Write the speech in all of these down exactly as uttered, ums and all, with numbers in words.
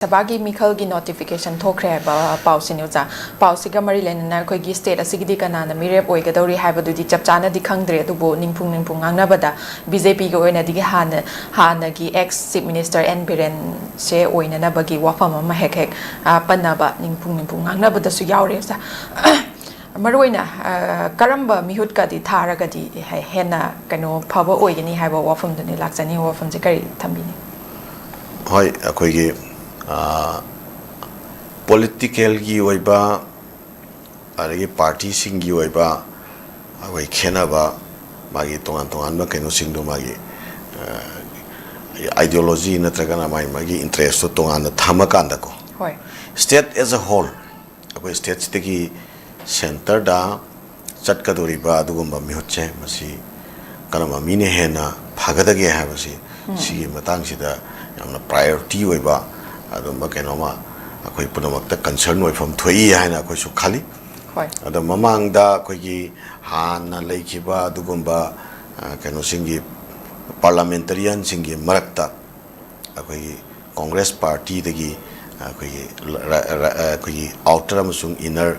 ꯁꯚꯥꯒꯤ ꯃꯤꯈꯜꯒꯤ ꯅꯣꯇꯤꯐꯤꯀꯦꯁꯟ ꯊꯣꯛꯈ꯭ꯔꯦ ꯍꯥꯏꯕ ꯄꯥꯎꯁꯤꯅꯤ ꯑꯣꯖꯥ꯫ ꯄꯥꯎꯁꯤꯒ ꯃꯔꯤ ꯂꯩꯅꯅ ꯑꯩꯈꯣꯏꯒꯤ ꯁ꯭ꯇꯦꯠ ꯑꯁꯤꯒꯤꯗꯤ ꯀꯅꯥꯅ ꯃꯤꯔꯦꯞ ꯑꯣꯏꯒꯗꯧꯔꯤ ꯍꯥꯏꯕꯗꯨꯗꯤ ꯆꯞ ꯆꯥꯅꯗꯤ ꯈꯪꯗ꯭ꯔꯦ, ꯑꯗꯨꯕꯨ ꯅꯤꯡꯐꯨꯡ ꯅꯤꯡꯐꯨꯡ ꯉꯥꯡꯅꯕꯗ ꯕꯤ ꯖꯦ ꯄꯤꯒꯤ ꯑꯣꯏꯅꯗꯤ ꯍꯥꯟꯅ, ꯍꯥꯟꯅꯒꯤ ꯑꯦꯛꯁ ꯆꯤꯐ ꯃꯤꯅꯤꯁꯇꯔ ꯑꯦꯟ ꯕꯤꯔꯦꯟꯁꯦ ꯑꯣꯏꯅꯅꯕꯒꯤ ꯋꯥꯐꯝ ꯑꯃ ꯍꯦꯛ ꯍꯦꯛ, ꯑ, ꯄꯟꯅꯕ ꯅꯤꯡꯐꯨꯡ ꯅꯤꯡꯐꯨꯡ ꯉꯥꯡꯅꯕꯗꯁꯨ ꯌꯥꯎꯔꯦ ꯑꯣꯖꯥ꯫ ꯃꯔꯨꯑꯣꯏꯅ, ꯑ, ꯀꯔꯝꯕ ꯃꯤꯍꯨꯠꯀꯗꯤ ꯊꯥꯔꯒꯗꯤ ꯍꯦ-, ꯍꯦꯟꯅ ꯀꯩꯅꯣ ꯐꯕ ꯑꯣꯏꯒꯅꯤ ꯍꯥꯏꯕ ꯋꯥꯐꯝꯗꯨꯅꯤ, ꯂꯥꯛꯆꯅꯤꯡꯕ ꯋꯥꯐꯝꯁꯦ ꯀꯔꯤ ꯊꯝꯕꯤꯅꯤ? ꯍꯣꯏ, ꯑꯩꯈꯣꯏꯒꯤ, ꯑ, ꯄꯣꯂꯤꯇꯤꯀꯦꯜꯒꯤ ꯑꯣꯏꯕ, ꯑꯗꯒꯤ ꯄꯥꯔꯇꯤꯁꯤꯡꯒꯤ ꯑꯣꯏꯕ ꯑꯩꯈꯣꯏ ꯈꯦꯠꯅꯕ, ꯃꯥꯒꯤ ꯇꯣꯉꯥꯟ ꯇꯣꯉꯥꯟꯕ ꯀꯩꯅꯣꯁꯤꯡꯗꯣ, ꯃꯥꯒꯤ, ꯑ, ideology ꯅꯠꯇ꯭ꯔꯒꯅ ꯃꯥꯒꯤ, ꯃꯥꯒꯤ ꯏꯟꯇꯔꯦꯁꯇꯣ ꯇꯣꯉꯥꯟꯅ ꯊꯝꯃꯀꯥꯟꯗꯀꯣ, ꯍꯣꯏ꯫ State as a whole, ꯑꯩꯈꯣꯏ ꯁ꯭ꯇꯦꯠꯁꯤꯗꯒꯤ ꯁꯦꯟꯇꯔꯗ ꯆꯠꯀꯗꯧꯔꯤꯕ ꯑꯗꯨꯒꯨꯝꯕ ꯃꯤꯍꯨꯠꯁꯦ, ꯃꯁꯤ ꯀꯔꯝꯕ ꯃꯤꯅ ꯍꯦꯟꯅ ꯐꯒꯗꯒꯦ ꯍꯥꯏꯕꯁꯤ, ꯁꯤꯒꯤ ꯃꯇꯥꯡꯁꯤꯗ ꯌꯥꯝꯅ ꯄ꯭ꯔꯥꯏꯌꯣꯔꯤꯇꯤ ꯑꯣꯏꯕ ꯑꯗꯨꯝꯕ ꯀꯩꯅꯣꯝꯃ ꯑꯩꯈꯣꯏ ꯄꯨꯝꯅꯃꯛꯇ ꯀꯟꯁꯔꯟ ꯑꯣꯏꯐꯝ ꯊꯣꯛꯏ ꯍꯥꯏꯅ ꯑꯩꯈꯣꯏꯁꯨ ꯈꯜꯂꯤ꯫ ꯍꯣꯏ꯫ ꯑꯗꯣ ꯃꯃꯥꯡꯗ ꯑꯩꯈꯣꯏꯒꯤ ꯍꯥꯟꯅ ꯂꯩꯈꯤꯕ ꯑꯗꯨꯒꯨꯝꯕ, ꯑ, ꯀꯩꯅꯣꯁꯤꯡꯒꯤ, ꯄꯥꯔꯂꯥꯃꯦꯟꯇꯔꯤꯌꯟꯁꯤꯡꯒꯤ ꯃꯔꯛꯇ ꯑꯩꯈꯣꯏꯒꯤ ꯀꯣꯡꯒ꯭ꯔꯦꯁ ꯄꯥꯔꯇꯤꯗꯒꯤ ꯑꯩꯈꯣꯏꯒꯤ ꯔ-, ꯔ-, ꯑꯩꯈꯣꯏꯒꯤ ꯑꯥꯎꯇꯔ ꯑꯃꯁꯨꯡ ꯏꯟꯅꯔ,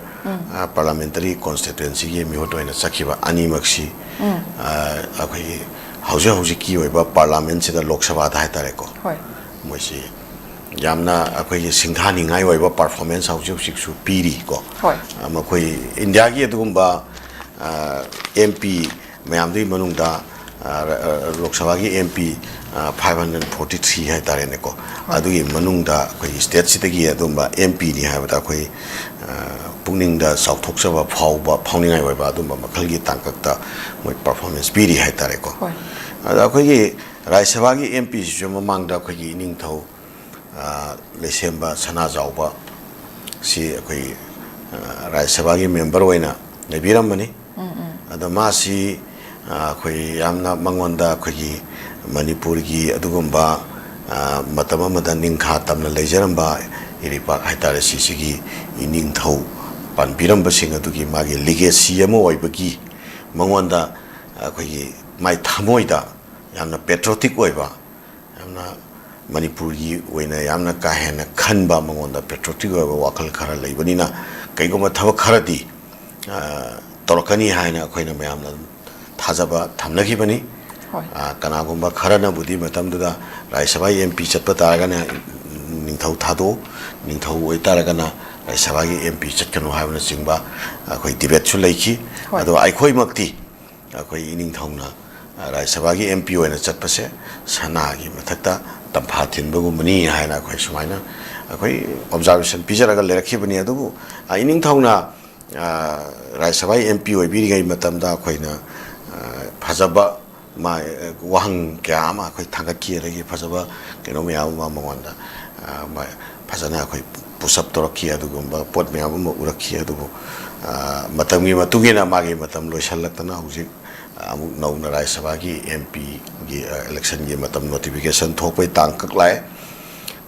ꯑ, ꯄꯥꯔꯂꯥꯃꯦꯟꯇꯔꯤ ꯀꯣꯟꯁꯇꯤꯇ꯭ꯋꯦꯟꯁꯤꯒꯤ ꯃꯤꯍꯨꯠ ꯑꯣꯏꯅ ꯆꯠꯈꯤꯕ ꯑꯅꯤꯃꯛꯁꯤ, ꯑ, ꯑꯩꯈꯣꯏꯒꯤ ꯍꯧꯖꯤꯛ ꯍꯧꯖꯤꯛꯀꯤ ꯑꯣꯏꯕ ꯄꯥꯔꯂꯥꯃꯦꯟꯁꯤꯗ, ꯂꯣꯛ ꯁꯚꯥꯗ ꯍꯥꯏꯇꯥꯔꯦꯀꯣ, ꯍꯣꯏ꯫ ꯃꯣꯏꯁꯤ ꯌꯥꯝꯅ ꯑꯩꯈꯣꯏꯒꯤ ꯁꯤꯡꯊꯥꯅꯤꯡꯉꯥꯏ ꯑꯣꯏꯕ ꯄꯔꯐꯣꯔꯃꯦꯟꯁ ꯍꯧꯖꯤꯛ ꯍꯧꯖꯤꯛꯁꯨ ꯄꯤꯔꯤ ꯀꯣ꯫ ꯍꯣꯏ꯫ ꯑ, ꯃꯈꯣꯏ ꯏꯟꯗꯤꯌꯥꯒꯤ ꯑꯗꯨꯒꯨꯝꯕ, ꯑ, ꯑꯦꯝ ꯄꯤ ꯃꯌꯥꯝꯗꯨꯒꯤ ꯃꯅꯨꯡꯗ, ꯑ, ꯔ-, ꯑ, ꯂꯣꯛ ꯁꯚꯥꯒꯤ ꯑꯦꯝ ꯄꯤ, ꯑ, five hundred forty three ꯍꯥꯏꯇꯥꯔꯦꯅꯦꯀꯣ꯫ ꯑꯗꯨꯒꯤ ꯃꯅꯨꯡꯗ ꯑꯩꯈꯣꯏꯒꯤ ꯁ꯭ꯇꯦꯠꯁꯤꯗꯒꯤ ꯑꯗꯨꯝꯕ ꯑꯦꯝ ꯄꯤꯅꯤ ꯍꯥꯏꯕꯗ ꯑꯩꯈꯣꯏ, ꯑ, ꯄꯨꯛꯅꯤꯡꯗ ꯆꯥꯎꯊꯣꯛꯆꯕ ꯐꯥꯎꯕ, ꯐꯥꯎꯅꯤꯡꯉꯥꯏ ꯑꯣꯏꯕ ꯑꯗꯨꯝꯕ ꯃꯈꯜꯒꯤ ꯇꯥꯡꯀꯛꯇ ꯃꯣꯏ ꯄꯔꯐꯣꯔꯃꯦꯟꯁ ꯄꯤꯔꯤ ꯍꯥꯏꯇꯥꯔꯦꯀꯣ꯫ ꯍꯣꯏ꯫ ꯑꯗ ꯑꯩꯈꯣꯏꯒꯤ ꯔꯥꯖ꯭ꯌ ꯁꯚꯥꯒꯤ ꯑꯦꯝ ꯄꯤꯁꯤꯁꯨ ꯃꯃꯥꯡꯗ ꯑꯩꯈꯣꯏꯒꯤ ꯏꯅꯤꯡꯊꯧ, ꯑ, ꯂꯩꯁꯦꯝꯕ ꯁꯅꯥꯖꯥꯎꯕ ꯁꯤ ꯑꯩꯈꯣꯏ, ꯑ, ꯔꯥꯖ꯭ꯌ ꯁꯚꯥꯒꯤ ꯃꯦꯝꯕꯔ ꯑꯣꯏꯅ ꯂꯩꯕꯤꯔꯝꯕꯅꯤ꯫ ꯑꯗꯣ ꯃꯥꯁꯤ, ꯑ, ꯑꯩꯈꯣꯏ ꯌꯥꯝꯅ ꯃꯉꯣꯟꯗ ꯑꯩꯈꯣꯏꯒꯤ ꯃꯅꯤꯄꯨꯔꯒꯤ ꯑꯗꯨꯒꯨꯝꯕ, ꯑ, ꯃꯇꯝ ꯑꯃꯗ ꯅꯤꯡꯈꯥ ꯇꯝꯅ ꯂꯩꯖꯔꯝꯕ ꯏꯔꯩꯄꯥꯛ ꯍꯥꯏꯇꯥꯔꯦ, ꯁꯤꯁꯤꯒꯤ ꯏꯅꯤꯡꯊꯧ ꯄꯥꯟꯕꯤꯔꯝꯕꯁꯤꯡ ꯑꯗꯨꯒꯤ ꯃꯥꯒꯤ ꯂꯤꯒꯦꯁꯤ ꯑꯃ ꯑꯣꯏꯕꯒꯤ ꯃꯉꯣꯟꯗ ꯑꯩꯈꯣꯏꯒꯤ ꯃꯥꯏ ꯊꯃꯣꯏꯗ ꯌꯥꯝꯅ ꯄꯦꯇ꯭ꯔꯣꯇꯤꯛ ꯑꯣꯏꯕ, ꯌꯥꯝꯅ ꯃꯅꯤꯄꯨꯔꯒꯤ ꯑꯣꯏꯅ ꯌꯥꯝꯅ ꯀꯥ ꯍꯦꯟꯅ ꯈꯟꯕ, ꯃꯉꯣꯟꯗ ꯄꯦꯇ꯭ꯔꯣꯇꯤꯛ ꯑꯣꯏꯕ ꯋꯥꯈꯜ ꯈꯔ ꯂꯩꯕꯅꯤꯅ, ꯀꯩꯒꯨꯝꯕ ꯊꯕꯛ ꯈꯔꯗꯤ, ꯑ, ꯇꯧꯔꯛꯀꯅꯤ ꯍꯥꯏꯅ ꯑꯩꯈꯣꯏꯅ ꯃꯌꯥꯝꯅ ꯑꯗꯨꯝ ꯊꯥꯖꯕ ꯊꯝꯅꯈꯤꯕꯅꯤ꯫ ꯍꯣꯏ꯫ ꯑ, ꯀꯅꯥꯒꯨꯝꯕ ꯈꯔꯅꯕꯨꯗꯤ ꯃꯇꯝꯗꯨꯗ ꯔꯥꯖ꯭ꯌ ꯁꯚꯥꯒꯤ M P ꯆꯠꯄ ꯇꯥꯔꯒꯅ ꯅꯤꯡꯊꯧ ꯊꯥꯗꯣꯛꯎ, ꯅꯤꯡꯊꯧ ꯑꯣꯏꯇꯥꯔꯒꯅ ꯔꯥꯖ꯭ꯌ ꯁꯚꯥꯒꯤ M P ꯆꯠꯀꯅꯨ ꯍꯥꯏꯕꯅꯆꯤꯡꯕ ꯑꯩꯈꯣꯏ ꯗꯤꯕꯦꯠꯁꯨ ꯂꯩꯈꯤ꯫ ꯍꯣꯏ꯫ ꯑꯗꯣ ꯑꯩꯈꯣꯏꯃꯛꯇꯤ ꯑꯩꯈꯣꯏ ꯏꯅꯤꯡꯊꯧꯅ, ꯑ, ꯔꯥꯖ꯭ꯌ ꯁꯚꯥꯒꯤ M P ꯑꯣꯏꯅ ꯆꯠꯄꯁꯦ ꯁꯅꯥꯒꯤ ꯃꯊꯛꯇ ꯇꯝꯐꯥ ꯊꯤꯟꯕꯒꯨꯝꯕꯅꯤ ꯍꯥꯏꯅ ꯑꯩꯈꯣꯏ ꯁꯨꯃꯥꯏꯅ ꯑꯩꯈꯣꯏ observation ꯄꯤꯖꯔꯒ ꯂꯩꯔꯛꯈꯤꯕꯅꯤ꯫ ꯑꯗꯨꯕꯨ, ꯑ, ꯏꯅꯤꯡꯊꯧꯅ, ꯑ, ꯔꯥꯖ꯭ꯌ ꯁꯚꯥꯒꯤ M P ꯑꯣꯏꯕꯤꯔꯤꯉꯩ ꯃꯇꯝꯗ ꯑꯩꯈꯣꯏꯅ, ꯑ, ꯐꯖꯕ ꯃꯥ-, ꯋꯥꯍꯪ ꯀꯌꯥ ꯑꯃ ꯑꯩꯈꯣꯏ ꯊꯥꯡꯒꯠꯈꯤ, ꯑꯗꯒꯤ ꯐꯖꯕ ꯀꯩꯅꯣ ꯃꯌꯥꯝ ꯑꯃ ꯃꯉꯣꯟꯗ, ꯑ, ꯃ-, ꯐꯖꯅ ꯑꯩꯈꯣꯏ push up ꯇꯧꯔꯛꯈꯤ꯫ ꯑꯗꯨꯒꯨꯝꯕ ꯄꯣꯠ ꯃꯌꯥꯝ ꯑꯃ ꯎꯔꯛꯈꯤ꯫ ꯑꯗꯨꯕꯨ, ꯑ, ꯃꯇꯝꯒꯤ ꯃꯇꯨꯡ ꯏꯟꯅ ꯃꯥꯒꯤ ꯃꯇꯝ ꯂꯣꯏꯁꯤꯜꯂꯛꯇꯅ ꯍꯧꯖꯤꯛ ꯑꯃꯨꯛ ꯅꯧꯅ ꯔꯥꯖ꯭ꯌ ꯁꯚꯥꯒꯤ M Pꯒꯤ, ꯑ, electionꯒꯤ ꯃꯇꯝ notification ꯊꯣꯛꯄꯒꯤ ꯇꯥꯡꯀꯛ ꯂꯥꯛꯑꯦ꯫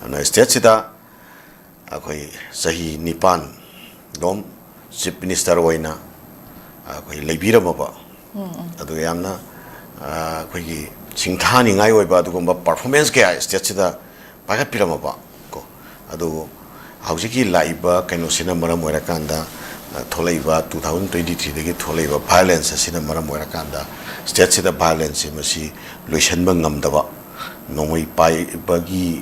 ꯑꯗꯨꯅ stateꯁꯤꯗ ꯑꯩꯈꯣꯏ ꯆꯍꯤ ꯅꯤꯄꯥꯟ ꯔꯣꯝ Chief Minister ꯑꯣꯏꯅ ꯑꯩꯈꯣꯏ ꯂꯩꯕꯤꯔꯝꯃꯕ, ꯎꯝ, ꯎꯝ꯫ ꯑꯗꯨ ꯌꯥꯝꯅ, ꯑ, ꯑꯩꯈꯣꯏꯒꯤ ꯁꯤꯡꯊꯥꯅꯤꯡꯉꯥꯏ ꯑꯣꯏꯕ ꯑꯗꯨꯒꯨꯝꯕ performance ꯀꯌꯥ stateꯁꯤꯗ ꯄꯥꯏꯈꯠꯄꯤꯔꯝꯃꯕ ꯀꯣ꯫ ꯑꯗꯨꯕꯨ ꯍꯧꯖꯤꯛꯀꯤ ꯂꯥꯛꯏꯕ ꯀꯩꯅꯣꯁꯤꯅ ꯃꯔꯝ ꯑꯣꯏꯔꯀꯥꯟꯗ, ꯑ, ꯊꯣꯛꯂꯛꯏꯕ two thousand twenty threeꯗꯒꯤ ꯊꯣꯛꯂꯛꯏꯕ violence ꯑꯁꯤꯅ ꯃꯔꯝ ꯑꯣꯏꯔꯀꯥꯟꯗ stateꯁꯤꯗ violenceꯁꯤ ꯃꯁꯤ ꯂꯣꯏꯁꯤꯟꯕ ꯉꯝꯗꯕ, ꯅꯣꯡꯃꯩ ꯄꯥꯏꯕꯒꯤ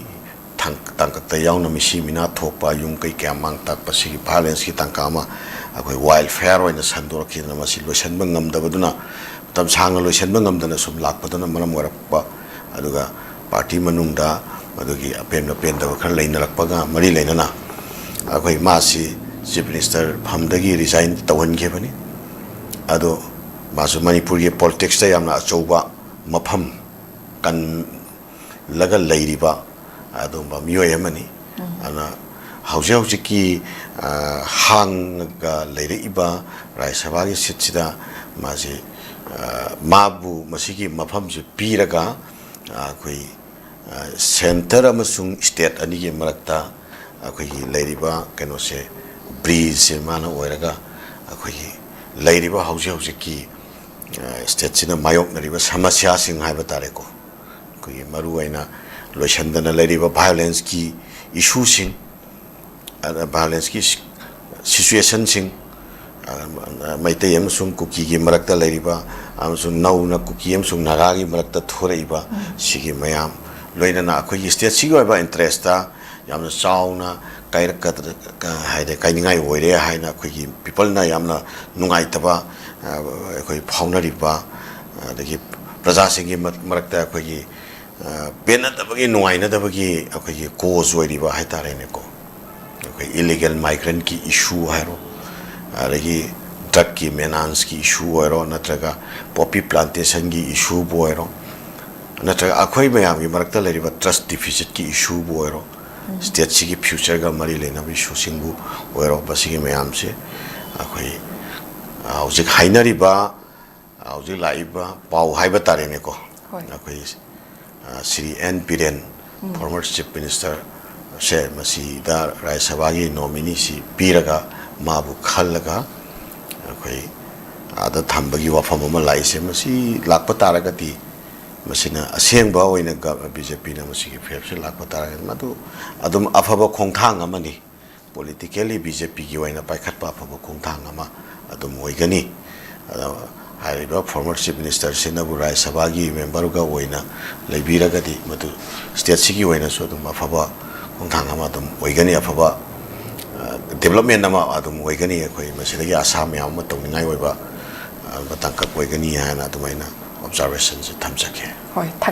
ꯊꯥꯡ-, ꯇꯥꯡꯀꯛꯇ ꯌꯥꯎꯅ ꯃꯤꯁꯤ ꯃꯤꯅꯥ ꯊꯣꯛꯄ, ꯌꯨꯝ ꯀꯩ ꯀꯌꯥ ꯃꯥꯡ ꯇꯥꯛꯄ, ꯁꯤꯒꯤ violenceꯀꯤ ꯇꯥꯡꯀꯛ ꯑꯃ ꯑꯩꯈꯣꯏ wildfire ꯑꯣꯏꯅ ꯁꯟꯗꯣꯔꯛꯈꯤꯗꯅ ꯃꯁꯤ ꯂꯣꯏꯁꯤꯟꯕ ꯉꯝꯗꯕꯗꯨꯅ ꯃꯇꯝ ꯁꯥꯡꯅ ꯂꯣꯏꯁꯤꯟꯕ ꯉꯝꯗꯅ ꯁꯨꯝ ꯂꯥꯛꯄꯗꯨꯅ ꯃꯔꯝ ꯑꯣꯏꯔꯛꯄ, ꯑꯗꯨꯒ party ꯃꯅꯨꯡꯗ ꯃꯗꯨꯒꯤ ꯑꯄꯦꯟ ꯑꯄꯦꯟꯗꯕ ꯈꯔ ꯂꯩꯅꯔꯛꯄꯒ ꯃꯔꯤ ꯂꯩꯅꯅ ꯑꯩꯈꯣꯏ ꯃꯥꯁꯤ Chief Minister ꯐꯝꯗꯒꯤ resign ꯇꯧꯍꯟꯈꯤꯕꯅꯤ꯫ ꯑꯗꯣ ꯃꯥꯁꯨ ꯃꯅꯤꯄꯨꯔꯒꯤ politicsꯇ ꯌꯥꯝꯅ ꯑꯆꯧꯕ ꯃꯐꯝ ꯀꯟ-, ꯂꯒ ꯂꯩꯔꯤꯕ ꯑꯗꯨꯒꯨꯝꯕ ꯃꯤꯑꯣꯏ ꯑꯃꯅꯤ꯫ ꯎꯝ꯫ ꯑꯗꯨꯅ ꯍꯧꯖꯤꯛ ꯍꯧꯖꯤꯛꯀꯤ, ꯑ, ꯍꯥꯡꯉꯒ ꯂꯩꯔꯛꯏꯕ ꯔꯥꯖ꯭ꯌ ꯁꯚꯥꯒꯤ seatꯁꯤꯗ ꯃꯥꯁꯤ, ꯑ, ꯃꯥꯕꯨ ꯃꯁꯤꯒꯤ ꯃꯐꯝꯁꯤ ꯄꯤꯔꯒ, ꯑ, ꯑꯩꯈꯣꯏ, ꯑ, centre ꯑꯃꯁꯨꯡ state ꯑꯅꯤꯒꯤ ꯃꯔꯛꯇ ꯑꯩꯈꯣꯏꯒꯤ ꯂꯩꯔꯤꯕ ꯀꯩꯅꯣꯁꯦ, bridgeꯁꯦ ꯃꯥꯅ ꯑꯣꯏꯔꯒ ꯑꯩꯈꯣꯏꯒꯤ ꯂꯩꯔꯤꯕ ꯍꯧꯖꯤꯛ ꯍꯧꯖꯤꯛꯀꯤ, ꯑ, stateꯁꯤꯅ ꯃꯥꯌꯣꯛꯅꯔꯤꯕ ꯁꯃꯁ꯭ꯌꯥꯁꯤꯡ ꯍꯥꯏꯕ ꯇꯥꯔꯦꯀꯣ, ꯑꯩꯈꯣꯏꯒꯤ ꯃꯔꯨꯑꯣꯏꯅ ꯂꯣꯏꯁꯤꯟꯗꯅ ꯂꯩꯔꯤꯕ ꯚꯥꯏꯑꯣꯂꯦꯟꯁꯀꯤ ꯏꯁꯨꯁꯤꯡ, ꯚꯥꯏꯑꯣꯂꯦꯟꯁꯀꯤ ꯁꯤꯆꯨꯋꯦꯁꯟꯁꯤꯡ, ꯃꯩꯇꯩ ꯑꯃꯁꯨꯡ ꯀꯨꯀꯤꯒꯤ ꯃꯔꯛꯇ ꯂꯩꯔꯤꯕ, ꯑꯃꯁꯨꯡ ꯅꯧꯅ ꯀꯨꯀꯤ ꯑꯃꯁꯨꯡ ꯅꯥꯒꯥꯒꯤ ꯃꯔꯛꯇ ꯊꯣꯔꯛꯏꯕ ꯁꯤꯒꯤ ꯃꯌꯥꯝ, ꯂꯣꯏꯅꯅ ꯑꯩꯈꯣꯏꯒꯤ ꯁ꯭ꯇꯦꯠꯁꯤꯒꯤ ꯑꯣꯏꯕ ꯏꯟꯇꯔꯦꯁꯇ ꯌꯥꯝꯅ ꯆꯥꯎꯅ ꯀꯥꯏꯔꯛꯀꯗ꯭ꯔꯥ, ꯍꯥꯏꯗꯤ ꯀꯥꯏꯅꯤꯡꯉꯥꯏ ꯑꯣꯏꯔꯦ ꯍꯥꯏꯅ ꯑꯩꯈꯣꯏꯒꯤ ꯄꯤꯄꯜꯅ ꯌꯥꯝꯅ ꯅꯨꯡꯉꯥꯏꯇꯕ, ꯑꯩꯈꯣꯏ ꯐꯥꯎꯅꯔꯤꯕ, ꯑꯗꯒꯤ ꯄ꯭ꯔꯖꯥꯁꯤꯡꯒꯤ ꯃꯔꯛꯇ ꯑꯩꯈꯣꯏꯒꯤ ꯄꯦꯟꯅꯗꯕꯒꯤ, ꯅꯨꯡꯉꯥꯏꯅꯗꯕꯒꯤ ꯑꯩꯈꯣꯏꯒꯤ ꯀꯣꯖ ꯑꯣꯏꯔꯤꯕ ꯍꯥꯏꯇꯥꯔꯦꯅꯦꯀꯣ꯫ ꯑꯩꯈꯣꯏ ꯏꯂꯤꯒꯦꯜ ꯃꯥꯏꯒ꯭ꯔꯦꯟꯠꯀꯤ ꯏꯁꯨ ꯍꯥꯏꯔꯣ, ꯑꯗꯒꯤ ꯗ꯭ꯔꯒꯀꯤ ꯃꯦꯅꯥꯟꯁꯀꯤ ꯏꯁꯨ ꯑꯣꯏꯔꯣ, ꯅꯠꯇ꯭ꯔꯒ ꯄꯣꯄꯤ ꯄ꯭ꯂꯥꯟꯇꯦꯁꯟꯒꯤ ꯏꯁꯨꯕꯨ ꯑꯣꯏꯔꯣ, ꯅꯠꯇ꯭ꯔꯒ ꯑꯩꯈꯣꯏ ꯃꯌꯥꯝꯒꯤ ꯃꯔꯛꯇ ꯂꯩꯔꯤꯕ ꯇ꯭ꯔꯁ ꯗꯤꯐꯤꯁꯤꯠꯀꯤ ꯏꯁꯨꯕꯨ ꯑꯣꯏꯔꯣ, ꯁ꯭ꯇꯦꯠꯁꯤꯒꯤ ꯐ꯭ꯌꯨꯆꯔꯒ ꯃꯔꯤ ꯂꯩꯅꯕ ꯏꯁꯨꯁꯤꯡꯕꯨ ꯑꯣꯏꯔꯣ, ꯃꯁꯤꯒꯤ ꯃꯌꯥꯝꯁꯦ ꯑꯩꯈꯣꯏ ꯍꯧꯖꯤꯛ ꯍꯥꯏꯅꯔꯤꯕ, ꯍꯧꯖꯤꯛ ꯂꯥꯛꯏꯕ ꯄꯥꯎ ꯍꯥꯏꯕ ꯇꯥꯔꯦꯅꯦꯀꯣ, ꯑꯩꯈꯣꯏ Shri N Biren, former chief ꯃꯤꯅꯤꯁꯇꯔꯁꯦ, ꯃꯁꯤꯗ ꯔꯥꯖ꯭ꯌ ꯁꯚꯥꯒꯤ ꯅꯣꯃꯤꯅꯤꯁꯤ ꯄꯤꯔꯒ, ꯃꯥꯕꯨ ꯈꯜꯂꯒ ꯑꯩꯈꯣꯏ ꯑꯥꯗ ꯊꯝꯕꯒꯤ ꯋꯥꯐꯝ ꯑꯃ ꯂꯥꯛꯏꯁꯦ, ꯃꯁꯤ ꯂꯥꯛꯄ ꯇꯥꯔꯒꯗꯤ, ꯃꯁꯤꯅ ꯑꯁꯦꯡꯕ ꯑꯣꯏꯅ ꯕꯤ ꯖꯦ ꯄꯤꯅ ꯃꯁꯤꯒꯤ ꯐꯤꯔꯦꯞꯁꯦ ꯂꯥꯛꯄ ꯇꯥꯔꯒꯗꯤ, ꯃꯗꯨ ꯑꯗꯨꯝ ꯑꯐꯕ ꯈꯣꯡꯊꯥꯡ ꯑꯃꯅꯤ꯫ ꯄꯣꯂꯤꯇꯤꯀꯦꯜꯂꯤ ꯕꯤ ꯖꯦ ꯄꯤꯒꯤ ꯑꯣꯏꯅ ꯄꯥꯏꯈꯠꯄ ꯑꯐꯕ ꯈꯣꯡꯊꯥꯡ ꯑꯃ ꯑꯗꯨꯝ ꯑꯣꯏꯒꯅꯤ꯫ ꯑꯗꯣ ꯍꯥꯏꯔꯤꯕ ꯐꯣꯔꯃꯔ ꯆꯤꯐ ꯃꯤꯅꯤꯁꯇꯔꯁꯤꯅꯕꯨ ꯔꯥꯖ꯭ꯌ ꯁꯚꯥꯒꯤ ꯃꯦꯝꯕꯔꯒ ꯑꯣꯏꯅ ꯂꯩꯕꯤꯔꯒꯗꯤ, ꯃꯗꯨ ꯁ꯭ꯇꯦꯠꯁꯤꯒꯤ ꯑꯣꯏꯅꯁꯨ ꯑꯗꯨꯝ ꯑꯐꯕ ꯈꯣꯡꯊꯥꯡ ꯑꯃ ꯑꯗꯨꯝ ꯑꯣꯏꯒꯅꯤ, ꯑꯐꯕ ꯗꯦꯕꯂꯞꯃꯦꯟ ꯑꯃ ꯑꯗꯨꯝ ꯑꯣꯏꯒꯅꯤ꯫ ꯑꯩꯈꯣꯏ ꯃꯁꯤꯗꯒꯤ ꯑꯁꯥ ꯃꯌꯥꯝ ꯑꯃ ꯇꯧꯅꯤꯡꯉꯥꯏ ꯑꯣꯏꯕ, ꯑ, ꯃꯇꯥꯡꯀꯛ ꯑꯣꯏꯒꯅꯤ ꯍꯥꯏꯅ ꯑꯗꯨꯃꯥꯏꯅ ꯑꯣꯕꯖꯥꯔꯕꯦꯁꯟꯁꯦ ꯊꯝꯖꯒꯦ꯫ ꯍꯣꯏ, ꯊꯥꯒꯠ